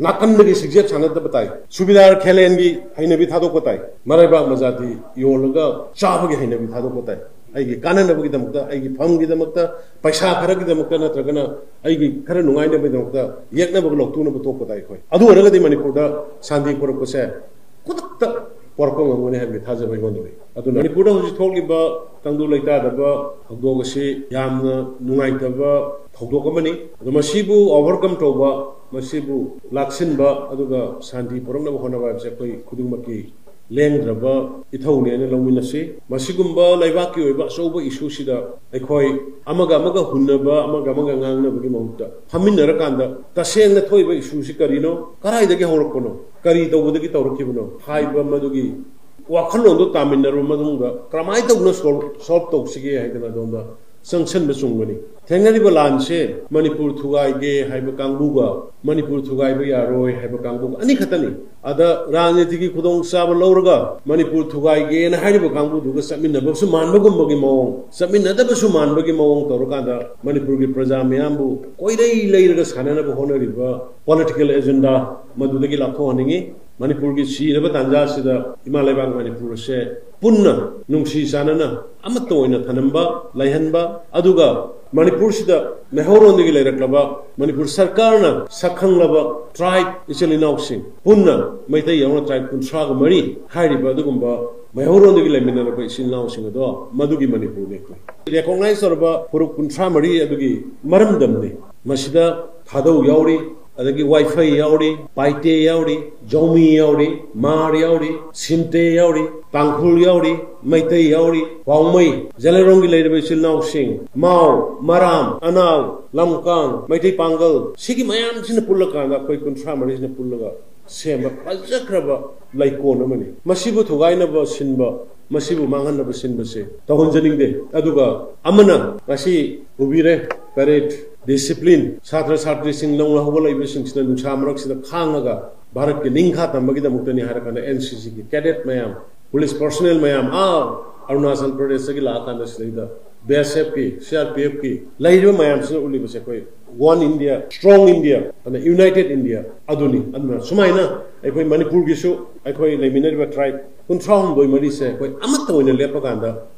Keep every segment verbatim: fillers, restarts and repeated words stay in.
ꯅꯥꯀꯟꯗꯒꯤ ꯁꯤꯛꯆꯦꯠ ꯁꯥꯟꯅꯗꯕ ꯇꯥꯏ꯫ ꯁꯨꯕꯤꯗꯥꯔ ꯈꯦꯂꯦꯟꯒꯤ ꯍꯩꯅꯕꯤ ꯊꯥꯗꯣꯛꯄ ꯇꯥꯏ꯫ ꯃꯔꯩꯕꯥꯛ ꯃꯖꯥꯇꯤ ꯌꯣꯜꯂꯒ ꯆꯥꯕꯒꯤ ꯍꯩꯅꯕꯤ ꯊꯥꯗꯣꯛꯄ ꯇꯥꯏ꯫ ꯑꯩꯒꯤ ꯀꯥꯟꯅꯅꯕꯒꯤꯗꯃꯛꯇ, ꯑꯩꯒꯤ ꯐꯝꯒꯤꯗꯃꯛꯇ, ꯄꯩꯁꯥ ꯈꯔꯒꯤꯗꯃꯛꯇ ꯅꯠꯇ꯭ꯔꯒꯅ ꯑꯩꯒꯤ ꯈꯔ ꯅꯨꯡꯉꯥꯏꯅꯕꯒꯤꯗꯃꯛꯇ ꯌꯦꯛꯅꯕꯒ ꯂꯧꯊꯣꯛꯅꯕ ꯊꯣꯛꯄ ꯇꯥꯏ ꯑꯩꯈꯣꯏ꯫ ꯑꯗꯨ ꯑꯣꯏꯔꯒꯗꯤ ꯃꯅꯤꯄꯨꯔꯗ ꯁꯥꯟꯇꯤ ꯄꯨꯔꯛꯄꯁꯦ ꯈꯨꯗꯛꯇ ꯄꯨꯔꯛꯄ ꯉꯝꯒꯅꯤ ꯍꯥꯏꯕꯒꯤ ꯊꯥꯖꯕ ꯑꯩꯉꯣꯟꯗ ꯂꯩ꯫ ꯑꯗꯨꯅ ꯃꯅꯤꯄꯨꯔꯗ ꯍꯧꯖꯤꯛ ꯊꯣꯛꯂꯤꯕ ꯇꯪꯗꯨ ꯂꯩꯇꯥꯗꯕ ꯊꯧꯗꯣꯛ ꯑꯁꯤ ꯌꯥꯝꯅ ꯅꯨꯡꯉꯥꯏꯇꯕ ꯊꯧꯗꯣꯛ ꯑꯃꯅꯤ꯫ ꯑꯗꯣ ꯃꯁꯤꯕꯨ overcome ꯇꯧꯕ, ꯃꯁꯤꯕꯨ ꯂꯥꯛꯁꯤꯟꯕ, ꯑꯗꯨꯒ ꯁꯥꯟꯇꯤ ꯄꯨꯔꯛꯅꯕ ꯍꯣꯠꯅꯕ ꯍꯥꯏꯕꯁꯦ ꯑꯩꯈꯣꯏ ꯈꯨꯗꯤꯡꯃꯛꯀꯤ ꯂꯦꯡꯗ꯭ꯔꯕ ꯏꯊꯧꯅꯦꯅ ꯂꯧꯃꯤꯟꯅꯁꯤ꯫ ꯃꯁꯤꯒꯨꯝꯕ ꯂꯩꯕꯥꯛꯀꯤ ꯑꯣꯏꯕ ꯑꯆꯧꯕ issue ꯁꯤꯗ ꯑꯩꯈꯣꯏ ꯑꯃꯒ ꯑꯃꯒ ꯍꯨꯟꯅꯕ, ꯑꯃꯒ ꯑꯃꯒ ꯉꯥꯡꯅꯕꯒꯤ ꯃꯍꯨꯠꯇ ꯐꯝꯃꯤꯟꯅꯔꯀꯥꯟꯗ ꯇꯁꯦꯡꯅ ꯊꯣꯛꯏꯕ issue ꯁꯤ ꯀꯔꯤꯅꯣ, ꯀꯗꯥꯏꯗꯒꯤ ꯍꯧꯔꯛꯄꯅꯣ, ꯀꯔꯤ ꯇꯧꯕꯗꯒꯤ ꯇꯧꯔꯛꯈꯤꯕꯅꯣ ꯍꯥꯏꯕ ꯃꯗꯨꯒꯤ ꯋꯥꯈꯜꯂꯣꯟꯗꯣ ꯇꯥꯃꯤꯟꯅꯔꯕ ꯃꯇꯨꯡꯗ ꯀꯔꯝꯍꯥꯏꯅ ꯇꯧꯅ solve, solve ꯇꯧꯁꯤꯒꯦ ꯍꯥꯏꯗꯅ ꯑꯗꯣꯝꯗ ꯆꯪꯁꯟꯕ ꯆꯨꯝꯒꯅꯤ꯫ ꯊꯦꯡꯅꯔꯤꯕ ꯂꯥꯟꯁꯦ ꯃꯅꯤꯄꯨꯔ ꯊꯨꯒꯥꯏꯒꯦ ꯍꯥꯏꯕ ꯀꯥꯡꯕꯨꯒ ꯃꯅꯤꯄꯨꯔ ꯊꯨꯒꯥꯏꯕ ꯌꯥꯔꯣꯏ ꯍꯥꯏꯕ ꯀꯥꯡꯕꯨꯒ ꯑꯅꯤꯈꯛꯇꯅꯤ꯫ ꯑꯗ ꯔꯥꯖꯅꯤꯇꯤꯒꯤ ꯈꯨꯗꯣꯡꯆꯥꯕ ꯂꯧꯔꯒ ꯃꯅꯤꯄꯨꯔ ꯊꯨꯒꯥꯏꯒꯦꯅ ꯍꯥꯏꯔꯤꯕ ꯀꯥꯡꯕꯨꯗꯨꯒ ꯆꯠꯃꯤꯟꯅꯕꯁꯨ ꯃꯥꯟꯕꯒꯨꯝꯕꯒꯤ ꯃꯑꯣꯡ, ꯆꯠꯃꯤꯟꯅꯗꯕꯁꯨ ꯃꯥꯟꯕꯒꯤ ꯃꯑꯣꯡ ꯇꯧꯔꯀꯥꯟꯗ ꯃꯅꯤꯄꯨꯔꯒꯤ ꯄ꯭ꯔꯖꯥ ꯃꯌꯥꯝꯕꯨ ꯀꯣꯏꯂꯩ ꯂꯩꯔꯒ ꯁꯥꯟꯅꯅꯕ ꯍꯣꯠꯅꯔꯤꯕ political agenda ꯃꯗꯨꯗꯒꯤ ꯂꯥꯞꯊꯣꯛꯍꯟꯅꯤꯡꯉꯤ꯫ ꯃꯅꯤꯄꯨꯔꯒꯤ ꯁꯤꯔꯕ ꯇꯥꯟꯖꯥ ꯑꯁꯤꯗ ꯏꯃꯥ ꯂꯩꯕꯥꯛ ꯃꯅꯤꯄꯨꯔ ꯑꯁꯦ ꯄꯨꯟꯅ ꯅꯨꯡꯁꯤ ꯆꯥꯟꯅꯅ ꯑꯃꯠꯇ ꯑꯣꯏꯅ ꯊꯅꯝꯕ, ꯂꯩꯍꯟꯕ, ꯑꯗꯨꯒ ꯃꯅꯤꯄꯨꯔꯁꯤꯗ ꯃꯩꯍꯧꯔꯣꯟꯗꯒꯤ ꯂꯩꯔꯛꯂꯕ, ꯃꯅꯤꯄꯨꯔ ꯁꯔꯀꯥꯔꯅ ꯁꯛꯈꯪꯂꯕ tribe ꯏꯆꯤꯜ ꯏꯅꯥꯎꯁꯤꯡ, ꯄꯨꯟꯅ ꯃꯩꯇꯩ ꯌꯥꯎꯅ tribe ꯀꯨꯟꯊ꯭ꯔꯥꯒ ꯃꯔꯤ ꯍꯥꯏꯔꯤꯕ ꯑꯗꯨꯒꯨꯝꯕ ꯃꯩꯍꯧꯔꯣꯟꯗꯒꯤ ꯂꯩꯃꯤꯟꯅꯔꯛꯄ ꯏꯆꯤꯜ ꯏꯅꯥꯎꯁꯤꯡ ꯑꯗꯣ ꯃꯗꯨꯒꯤ ꯃꯅꯤꯄꯨꯔꯅꯤ ꯑꯩꯈꯣꯏ꯫ Recognize ꯇꯧꯔꯕ ꯐꯨꯔꯨꯞ ꯀꯨꯟꯊ꯭ꯔꯥ ꯃꯔꯤ ꯑꯗꯨꯒꯤ ꯃꯔꯝꯗꯝꯅꯤ꯫ ꯃꯁꯤꯗ ꯊꯥꯗꯧ ꯌꯥꯎꯔꯤ, ꯑꯗꯒꯤ ꯋꯥꯏꯐꯩ ꯌꯥꯎꯔꯤ, ꯄꯥꯏꯇꯦ ꯌꯥꯎꯔꯤ, ꯖꯧꯃꯤ ꯌꯥꯎꯔꯤ, ꯃꯥꯔ ꯌꯥꯎꯔꯤ, ꯁꯤꯟꯇꯦ ꯌꯥꯎꯔꯤ, ꯇꯥꯡꯈꯨꯜ ꯌꯥꯎꯔꯤ, ꯃꯩꯇꯩ ꯌꯥꯎꯔꯤ, ꯄꯥꯎꯃꯩ, ꯖꯂꯦꯔꯣꯡꯒꯤ ꯂꯩꯔꯤꯕ ꯏꯆꯤꯜ ꯏꯅꯥꯎꯁꯤꯡ, ꯃꯥꯎ, ꯃꯔꯥꯝ, ꯑꯅꯥꯜ, ꯂꯝꯀꯥꯡ, ꯃꯩꯇꯩ ꯄꯥꯡꯒꯜ, ꯁꯤꯒꯤ ꯃꯌꯥꯝꯁꯤꯅ ꯄꯨꯜꯂꯀꯥꯟꯗ ꯑꯩꯈꯣꯏ ꯀꯨꯟꯊ꯭ꯔꯥ ꯃꯔꯤꯁꯤꯅ ꯄꯨꯜꯂꯒ ꯁꯦꯝꯕ ꯐꯖꯈ꯭ꯔꯕ ꯂꯩꯀꯣꯜ ꯑꯃꯅꯤ꯫ ꯃꯁꯤꯕꯨ ꯊꯨꯒꯥꯏꯅꯕ ꯁꯤꯟꯕ, ꯃꯁꯤꯕꯨ ꯃꯥꯡꯍꯟꯅꯕ ꯁꯤꯟꯕꯁꯦ ꯇꯧꯍꯟꯖꯅꯤꯡꯗꯦ꯫ ꯑꯗꯨꯒ ꯑꯃꯅ ꯉꯁꯤ ꯎꯕꯤꯔꯦ, parade, discipline, ꯁꯥꯇ꯭ꯔ ꯁꯥꯇ꯭ꯔꯤꯁꯤꯡ ꯅꯧꯅ ꯍꯧꯒꯠꯂꯛꯏꯕꯁꯤꯡꯁꯤꯅ ꯅꯨꯡꯁꯥ ꯃꯔꯛꯁꯤꯗ ꯈꯥꯡꯉꯒ ꯚꯥꯔꯠꯀꯤ ꯅꯤꯡꯈꯥ ꯇꯝꯕꯒꯤꯗꯃꯛꯇꯅꯤ ꯍꯥꯏꯔꯀꯥꯟꯗ N C C ꯒꯤ cadet ꯃꯌꯥꯝ ꯄꯨꯂꯤꯁ ꯄꯔꯁꯣꯅꯦꯜ ꯃꯌꯥꯝ ꯑꯥ ꯑꯔꯨꯅꯥꯆꯜ ꯄ꯭ꯔꯗꯦꯁꯇꯒꯤ ꯂꯥꯛꯑꯀꯥꯟꯗ ꯁꯤꯗꯩꯗ ꯕꯤ ꯑꯦꯁ ꯑꯦꯐꯀꯤ, ꯁꯤ ꯑꯥꯔ ꯄꯤ ꯑꯦꯐꯀꯤ ꯂꯩꯔꯤꯕ ꯃꯌꯥꯝꯁꯤꯅ ꯎꯠꯂꯤꯕꯁꯦ ꯑꯩꯈꯣꯏ ꯋꯥꯟ ꯏꯟꯗꯤꯌꯥ, ꯁ꯭ꯇ꯭ꯔꯣꯡ ꯏꯟꯗꯤꯌꯥ, ꯑꯗ ꯌꯨꯅꯥꯏꯇꯦꯗ ꯏꯟꯗꯤꯌꯥ ꯑꯗꯨꯅꯤ꯫ ꯑꯗꯨꯅ ꯁꯨꯃꯥꯏꯅ ꯑꯩꯈꯣꯏ ꯃꯅꯤꯄꯨꯔꯒꯤꯁꯨ ꯑꯩꯈꯣꯏ ꯂꯩꯃꯤꯟꯅꯔꯤꯕ ꯇ꯭ꯔꯥꯏꯕ ꯀꯨꯟꯊ꯭ꯔꯥ ꯍꯨꯝꯗꯣꯏ ꯃꯔꯤꯁꯦ ꯑꯩꯈꯣꯏ ꯑꯃꯠꯇ ꯑꯣꯏꯅ ꯂꯦꯞꯄꯀꯥꯟꯗ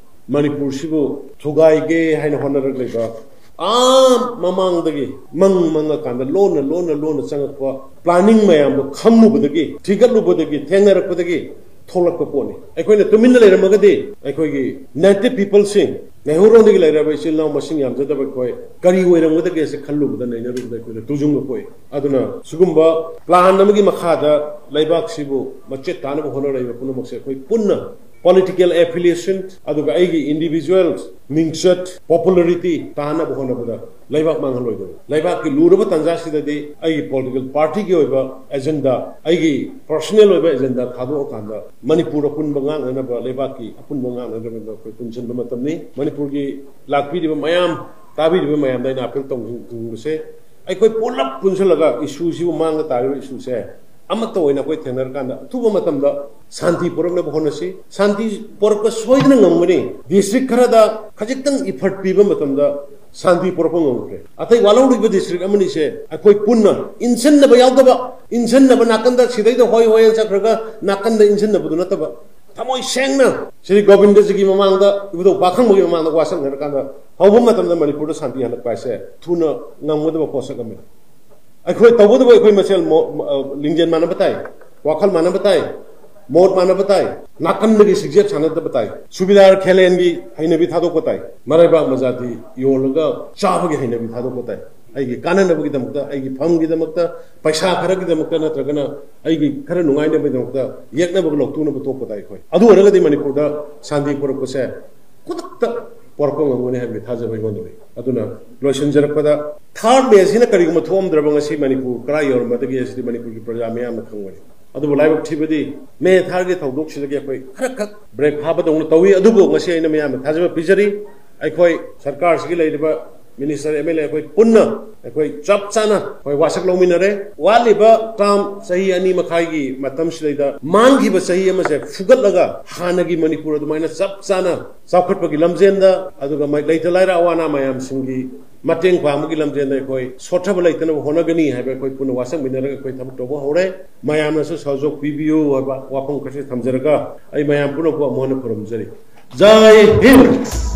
ꯃꯅꯤꯄꯨꯔꯁꯤꯕꯨ ꯊꯨꯒꯥꯏꯒꯦ ꯍꯥꯏꯅ ꯍꯣꯠꯅꯔꯛꯂꯤꯕ ꯑꯥ ꯃꯃꯥꯡꯗꯒꯤ ꯃꯪ ꯃꯪꯉꯀꯥꯟꯗ ꯂꯣꯟꯅ ꯂꯣꯟꯅ ꯂꯣꯟꯅ ꯆꯪꯉꯛꯄ ꯄ꯭ꯂꯥꯅꯤꯡ ꯃꯌꯥꯝꯗꯣ ꯈꯪꯂꯨꯕꯗꯒꯤ, ꯊꯤꯒꯠꯂꯨꯕꯗꯒꯤ, ꯊꯦꯡꯅꯔꯛꯄꯗꯒꯤ ꯊꯣꯛꯂꯛꯄ ꯄꯣꯠꯅꯤ꯫ ꯑꯩꯈꯣꯏꯅ ꯇꯨꯃꯤꯟꯅ ꯂꯩꯔꯝꯃꯒꯗꯤ ꯑꯩꯈꯣꯏꯒꯤ ꯅꯦꯇꯤꯚ ꯄꯤꯄꯜꯁꯤꯡ, ꯅꯦꯍꯨꯔꯣꯟꯗꯒꯤ ꯂꯩꯔꯕ ꯏꯆꯤꯜ ꯏꯅꯥꯎ ꯃꯁꯤꯡ ꯌꯥꯝꯖꯗꯕ ꯑꯩꯈꯣꯏ ꯀꯔꯤ ꯑꯣꯏꯔꯝꯒꯗꯒꯦ ꯍꯥꯏꯁꯦ ꯈꯜꯂꯨꯕꯗ, ꯅꯩꯅꯔꯨꯕꯗ ꯑꯩꯈꯣꯏꯗ ꯇꯨꯖꯨꯡꯕ ꯄꯣꯛꯏ꯫ ꯑꯗꯨꯅ ꯁꯤꯒꯨꯝꯕ ꯄ꯭ꯂꯥꯟ ꯑꯃꯒꯤ ꯃꯈꯥꯗ ꯂꯩꯕꯥꯛꯁꯤꯕꯨ ꯃꯆꯦꯠ ꯇꯥꯅꯕ ꯍꯣꯠꯅꯔꯛꯏꯕ ꯄꯨꯝꯅꯃꯛꯁꯦ ꯑꯩꯈꯣꯏ ꯄꯨꯟꯅ ꯄꯣꯂꯤꯇꯤꯀꯦꯜ ꯑꯦꯐꯤꯂꯤꯌꯦꯁꯟ ꯑꯗꯨꯒ ꯑꯩꯒꯤ ꯏꯟꯗꯤꯚꯤꯖꯨꯋꯦꯜ ꯃꯤꯡꯆꯠ, ꯄꯣꯄꯨꯂꯔꯤꯇꯤ ꯇꯥꯅꯕ ꯍꯣꯠꯅꯕꯗ ꯂꯩꯕꯥꯛ ꯃꯥꯡꯍꯜꯂꯣꯏꯗꯕꯅꯤ꯫ ꯂꯩꯕꯥꯛꯀꯤ ꯂꯨꯔꯕ ꯇꯥꯟꯖꯥꯁꯤꯗꯗꯤ ꯑꯩꯒꯤ ꯄꯣꯂꯤꯇꯤꯀꯦꯜ ꯄꯥꯔꯇꯤꯒꯤ ꯑꯣꯏꯕ ꯑꯦꯖꯦꯟꯗꯥ, ꯑꯩꯒꯤ ꯄꯔꯁꯣꯅꯦꯜ ꯑꯣꯏꯕ ꯑꯦꯖꯦꯟꯗꯥ ꯊꯥꯗꯣꯛꯑꯀꯥꯟꯗ ꯃꯅꯤꯄꯨꯔ ꯑꯄꯨꯟꯕ ꯉꯥꯛꯅꯅꯕ, ꯂꯩꯕꯥꯛꯀꯤ ꯑꯄꯨꯟꯕ ꯉꯥꯛꯅꯅꯕ ꯑꯩꯈꯣꯏ ꯄꯨꯟꯁꯤꯟꯕ ꯃꯇꯝꯅꯤ꯫ ꯃꯅꯤꯄꯨꯔꯒꯤ ꯂꯥꯛꯄꯤꯔꯤꯕ ꯃꯌꯥꯝ, ꯇꯥꯕꯤꯔꯤꯕ ꯃꯌꯥꯝꯗ ꯑꯩꯅ ꯑꯄꯤꯜ ꯇꯧꯅꯤꯡꯕꯁꯦ, ꯑꯩꯈꯣꯏ ꯄꯨꯂꯞ ꯄꯨꯟꯁꯤꯜꯂꯒ ꯏꯁꯨꯁꯤꯕꯨ, ꯃꯥꯡꯗ ꯇꯥꯔꯤꯕ ꯏꯁꯨꯁꯦ ꯑꯃꯠꯇ ꯑꯣꯏꯅ ꯑꯩꯈꯣꯏ ꯊꯦꯡꯅꯔꯀꯥꯟꯗ ꯑꯊꯨꯕ ꯃꯇꯝꯗ ꯁꯥꯟꯇꯤ ꯄꯨꯔꯛꯅꯕ ꯍꯣꯠꯅꯁꯤ꯫ ꯁꯥꯟꯇꯤ ꯄꯨꯔꯛꯄ ꯁꯣꯏꯗꯅ ꯉꯝꯒꯅꯤ꯫ ꯗꯤꯁꯇ꯭ꯔꯤꯛ ꯈꯔꯗ ꯈꯖꯤꯛꯇꯪ ꯏꯐꯔꯠ ꯄꯤꯕ ꯃꯇꯝꯗ ꯁꯥꯟꯇꯤ ꯄꯨꯔꯛꯄ ꯉꯝꯈ꯭ꯔꯦ꯫ ꯑꯇꯩ ꯋꯥꯠꯍꯧꯔꯤꯕ ꯗꯤꯁꯇ꯭ꯔꯤꯛ ꯑꯃꯅꯤꯁꯦ ꯑꯩꯈꯣꯏ ꯄꯨꯟꯅ ꯏꯟꯁꯤꯟꯅꯕ ꯌꯥꯎꯗꯕ, ꯏꯟꯁꯤꯟꯅꯕ ꯅꯥꯀꯟꯗ ꯁꯤꯗꯩꯗ ꯍꯣꯏ ꯍꯣꯏ ꯍꯥꯏꯅ ꯆꯠꯈ꯭ꯔꯒ ꯅꯥꯀꯟꯗ ꯏꯟꯁꯤꯟꯅꯕꯗꯨ ꯅꯠꯇꯕ, ꯊꯃꯣꯏ ꯁꯦꯡꯅ ꯁ꯭ꯔꯤ ꯒꯣꯕꯤꯟꯗꯖꯤꯒꯤ ꯃꯃꯥꯡꯗ, ꯏꯕꯨꯙꯧ ꯄꯥꯈꯪꯕꯒꯤ ꯃꯃꯥꯡꯗ ꯋꯥꯁꯛꯅꯔꯀꯥꯟꯗ ꯍꯧꯕ ꯃꯇꯝꯗ ꯃꯅꯤꯄꯨꯔꯗ ꯁꯥꯟꯇꯤ ꯍꯜꯂꯛꯄ ꯍꯥꯏꯁꯦ ꯊꯨꯅ ꯉꯝꯒꯗꯕ ꯄꯣꯠꯁꯛ ꯑꯃꯅꯤ꯫ ꯑꯩꯈꯣꯏ ꯇꯧꯕꯇꯕꯨ ꯑꯩꯈꯣꯏ ꯃꯁꯦꯜ ꯃꯣ-, ꯑ, ꯂꯤꯡꯖꯦꯜ ꯃꯥꯟꯅꯕ ꯇꯥꯏ, ꯋꯥꯈꯜ ꯃꯥꯟꯅꯕ ꯇꯥꯏ, ꯃꯣꯠ ꯃꯥꯟꯅꯕ ꯇꯥꯏ, ꯅꯥꯀꯟꯗꯒꯤ ꯁꯤꯛꯆꯦꯠ ꯁꯥꯟꯅꯗꯕ ꯇꯥꯏ꯫ ꯁꯨꯕꯤꯗꯥꯔ ꯈꯦꯂꯦꯟꯒꯤ ꯍꯩꯅꯕꯤ ꯊꯥꯗꯣꯛꯄ ꯇꯥꯏ꯫ ꯃꯔꯩꯕꯥꯛ ꯃꯖꯥꯇꯤ ꯌꯣꯜꯂꯒ ꯆꯥꯕꯒꯤ ꯍꯩꯅꯕꯤ ꯊꯥꯗꯣꯛꯄ ꯇꯥꯏ꯫ ꯑꯩꯒꯤ ꯀꯥꯟꯅꯅꯕꯒꯤꯗꯃꯛꯇ, ꯑꯩꯒꯤ ꯐꯝꯒꯤꯗꯃꯛꯇ, ꯄꯩꯁꯥ ꯈꯔꯒꯤꯗꯃꯛꯇ ꯅꯠꯇ꯭ꯔꯒꯅ ꯑꯩꯒꯤ ꯈꯔ ꯅꯨꯡꯉꯥꯏꯅꯕꯒꯤꯗꯃꯛꯇ ꯌꯦꯛꯅꯕꯒ ꯂꯧꯇꯨꯅꯕ ꯇꯣꯛꯄ ꯇꯥꯏ ꯑꯩꯈꯣꯏ꯫ ꯑꯗꯨ ꯑꯣꯏꯔꯒꯗꯤ ꯃꯅꯤꯄꯨꯔꯗ ꯁꯥꯟꯇꯤ ꯄꯨꯔꯛꯄꯁꯦ ꯈꯨꯗꯛꯇ ꯄꯨꯔꯛꯄ ꯉꯝꯒꯅꯤ ꯍꯥꯏꯕꯒꯤ ꯊꯥꯖꯕ ꯑꯩꯉꯣꯟꯗ ꯂꯩ꯫ ꯑꯗꯨꯅ ꯂꯣꯏꯁꯤꯟꯖꯔꯛꯄꯗ, ꯊꯥꯔꯗ ꯃꯦꯁꯤꯅ ꯀꯔꯤꯒꯨꯝꯕ ꯊꯣꯛꯑꯝꯗ꯭ꯔꯕ ꯉꯁꯤ ꯃꯅꯤꯄꯨꯔ ꯀꯗꯥꯏ ꯌꯧꯔꯝꯃꯗꯒꯦ ꯍꯥꯏꯁꯤꯗꯤ ꯃꯅꯤꯄꯨꯔꯒꯤ ꯄ꯭ꯔꯖꯥ ꯃꯤꯌꯥꯝꯅ ꯈꯪꯕꯅꯤ꯫ ꯑꯗꯨꯕꯨ ꯂꯥꯏꯕꯛ ꯊꯤꯕꯗꯤ ꯃꯦ ꯊꯥꯔꯒꯤ ꯊꯧꯗꯣꯛꯁꯤꯗꯒꯤ ꯑꯩꯈꯣꯏ ꯈꯔꯈꯛ ꯕ꯭ꯔꯦꯛ ꯐꯥꯕꯗꯧꯅ ꯇꯧꯏ꯫ ꯑꯗꯨꯕꯨ ꯉꯁꯤ ꯑꯩꯅ ꯃꯤꯌꯥꯝꯗ ꯊꯥꯖꯕ ꯄꯤꯖꯔꯤ, ꯑꯩꯈꯣꯏ ꯁꯔꯀꯥꯔꯁꯤꯒꯤ ꯂꯩꯔꯤꯕ ꯃꯤꯅꯤꯁꯇꯔ, ꯑꯦꯝ ꯑꯦꯜ ꯑꯦ ꯑꯩꯈꯣꯏ ꯄꯨꯟꯅ ꯑꯩꯈꯣꯏ ꯆꯞ ꯆꯥꯅ ꯑꯩꯈꯣꯏ ꯋꯥꯁꯛ ꯂꯧꯃꯤꯟꯅꯔꯦ꯫ ꯋꯥꯠꯂꯤꯕ ꯇꯥꯔꯝ ꯆꯍꯤ ꯑꯅꯤ ꯃꯈꯥꯏꯒꯤ ꯃꯇꯝꯁꯤꯗꯩꯗ ꯃꯥꯡꯈꯤꯕ ꯆꯍꯤ ꯑꯃꯁꯦ ꯐꯨꯒꯠꯂꯒ ꯍꯥꯟꯅꯒꯤ ꯃꯅꯤꯄꯨꯔ ꯑꯗꯨꯃꯥꯏꯅ ꯆꯞ ꯆꯥꯅ ꯆꯥꯎꯈꯠꯄꯒꯤ ꯂꯝꯖꯦꯟꯗ, ꯑꯗꯨꯒ ꯃꯩ-, ꯂꯩꯇ ꯂꯥꯏꯔ ꯑꯋꯥ ꯑꯅꯥ ꯃꯌꯥꯝꯁꯤꯡꯒꯤ ꯃꯇꯦꯡ ꯄꯥꯡꯕꯒꯤ ꯂꯝꯖꯦꯟꯗ ꯑꯩꯈꯣꯏ ꯁꯣꯠꯊꯕ ꯂꯩꯇꯅꯕ ꯍꯣꯠꯅꯒꯅꯤ ꯍꯥꯏꯕ ꯑꯩꯈꯣꯏ ꯄꯨꯟꯅ ꯋꯥꯁꯛꯃꯤꯟꯅꯔꯒ ꯑꯩꯈꯣꯏ ꯊꯕꯛ ꯇꯧꯕ ꯍꯧꯔꯦ꯫ ꯃꯌꯥꯝꯅꯁꯨ ꯁꯍꯖꯣꯛ ꯄꯤꯕꯤꯌꯨ ꯍꯥꯏꯕ ꯋꯥꯐꯝ ꯈꯔꯁꯤ ꯊꯝꯖꯔꯒ ꯑꯩ ꯃꯌꯥꯝ ꯄꯨꯝꯅꯃꯛꯄꯨ ꯑꯃꯨꯛ ꯍꯟꯅ ꯈꯨꯔꯨꯝꯖꯔꯤ꯫ ꯖꯥꯏ ꯍꯤꯟꯗ꯫